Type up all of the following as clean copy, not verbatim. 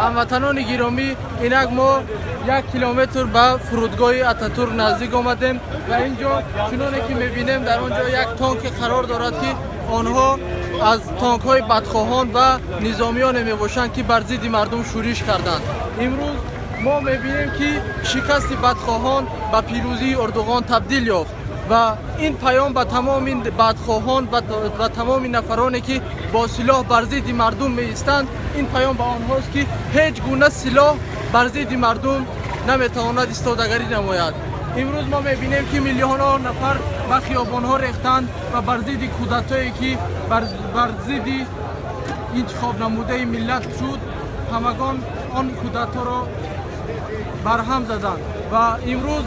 Ҳамватанони гиромӣ, инак мо 1 километр ба фурудгоҳи Ататурк наздик омадем ва инҷо чуноне ки мебинем, дар он ҷо як танке қарор дорад, ки онҳо аз танкҳои бадхоҳон ва низомиёне мебошанд, ки бар зидди мардум шӯриш карданд. Имрӯз мо мебинем, ки шикасти бадхоҳон ба пирӯзии Эрдоған табдил ёфт ва ин паём ба тамоми бадхоҳон ва тамоми нафароне, ки бо силоҳ бар зидди мардум меистанд, ин паём ба онҳост, ки ҳеҷ гуна силоҳ бар зидди мардум наметавонад истодагарӣ намояд. Имрӯз мо мебинем, ки миллионҳо нафар ба хиёбонҳо рехтанд ва бар зидди кудатое, ки бар зидди интихоб намудаи миллат шуд, ҳамагон он кудаторо барҳам заданд. Ва имрӯз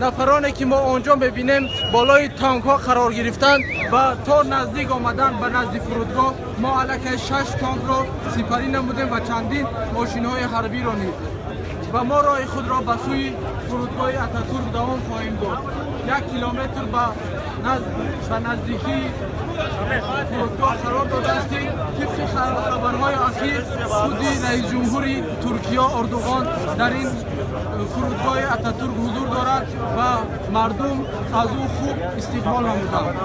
нафароне, ки мо онҷо мебинем, болои танкҳо қарор гирифтанд ва то наздик омадан ба назди фурудгоҳ мо аллакай 6 танкро сипарӣ намудем ва чандин мошинҳои ҳарбиро низ. Ва мо роҳи худро ба сӯи фурудгоҳи Ататурк давом хоҳем дод. 1 километр ба наздикии фурудгоҳ қарор додааст, ки тибқи хабарҳои ахир худи раисҷумҳури Туркия Эрдоған дар ин фурудгоҳи Ататурк ҳузур дорад ва мардум аз ӯ хуб истиқбол намуданд.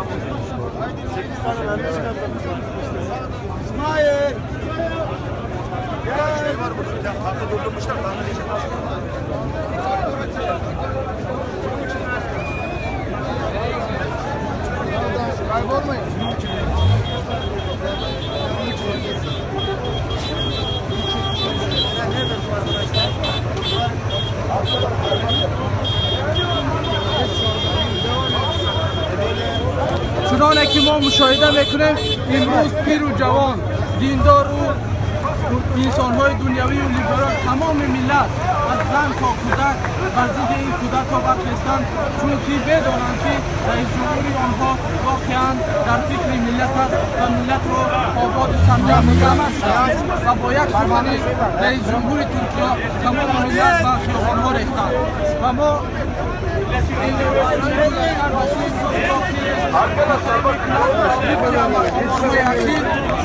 Kaybolmayın. Чуноне ки мо мушоҳида мекунем, имрӯз пиру ҷавон, диндору инсонҳои дунявию либерал, тамоми миллат аз зан то кӯдак бар зидди ин кудатҳо бархестанд, чунки медонанд, ки раисҷумҳури онҳо воқеан дар фикри миллат аст ва миллатро ободу сарҷамъ нигоҳ доштааст. Ва бо як сухани раисҷумҳури Туркия тамоми миллат ба хиёбонҳо рехтанд. Ва мо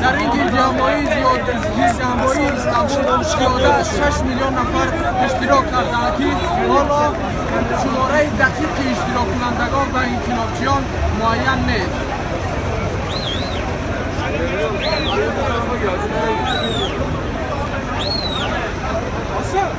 дар ин гирдиҳамоии Истанбул зиёда аз 6 миллион нафар иштирок карданд, ки ҳоло шумораи дақиқи иштироккунандагон ва инқилобчиён муайян нест. Hasan!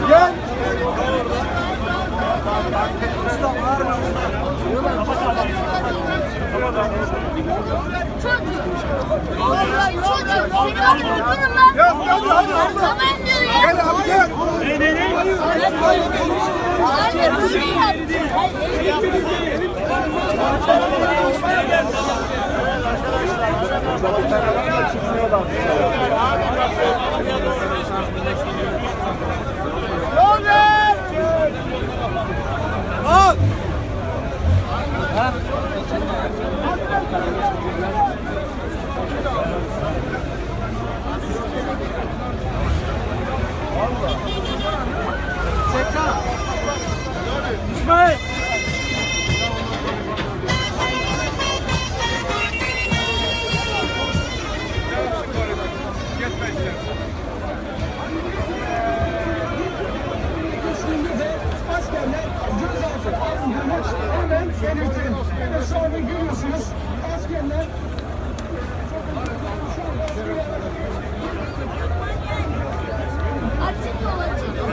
Gel. Gel hadi hadi abla. Gel abi gel. İsmail! Askerler gözaltı alındığını hemen belirtelim. Evet, şu anda görüyorsunuz askerler. Açık yol, açık yol.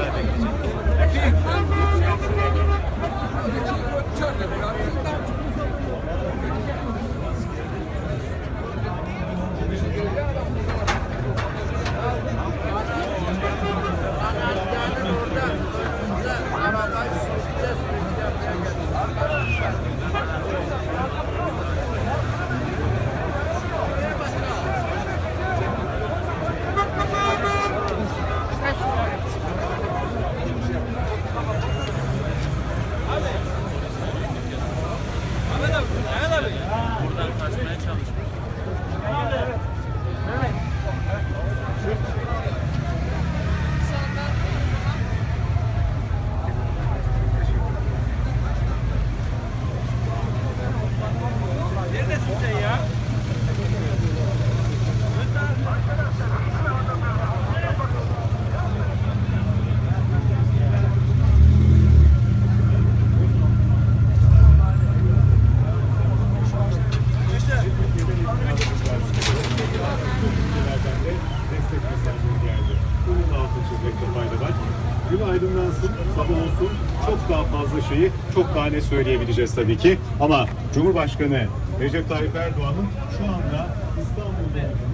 ne söyleyebileceğiz tabii ki. Ama Cumhurbaşkanı Recep Tayyip Erdoğan'ın şu anda İstanbul'da